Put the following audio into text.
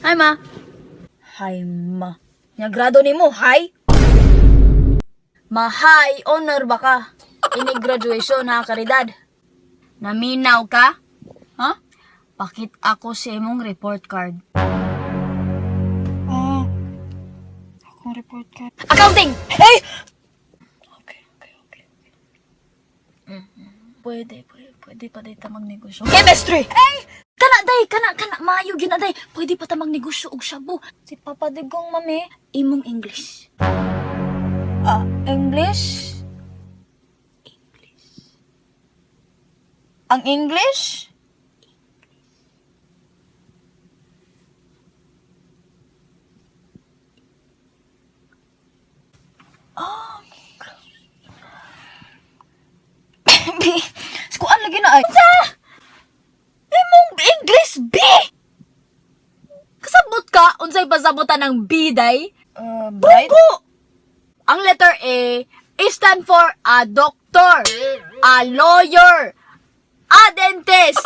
Hi, ma. Hi, ma. Nya grado nimo, hi? Ma, hi, honor ba ka? Ini graduation ha, karidad. Naminaw ka? Ha? Pakit ako sa imong report card. Ah, akong report card. Accounting! Hey! Okay. Pwede, pwede, pwede pa day ta magnegosyo. Chemistry! Ay! Kana day, kana, kana, maayo gina day. Pwede pa ta magnegosyo og shabu. Si Papa Digong, mami, imong English. Ah, English? English. Ang English? Ah, B. Skuan lagi na ay. Sa! Imong English, B! Kasabot ka, unsay pasabotan ng B, day? Bright? Bugo! Ang letter A is stand for a doctor, a lawyer, a dentist.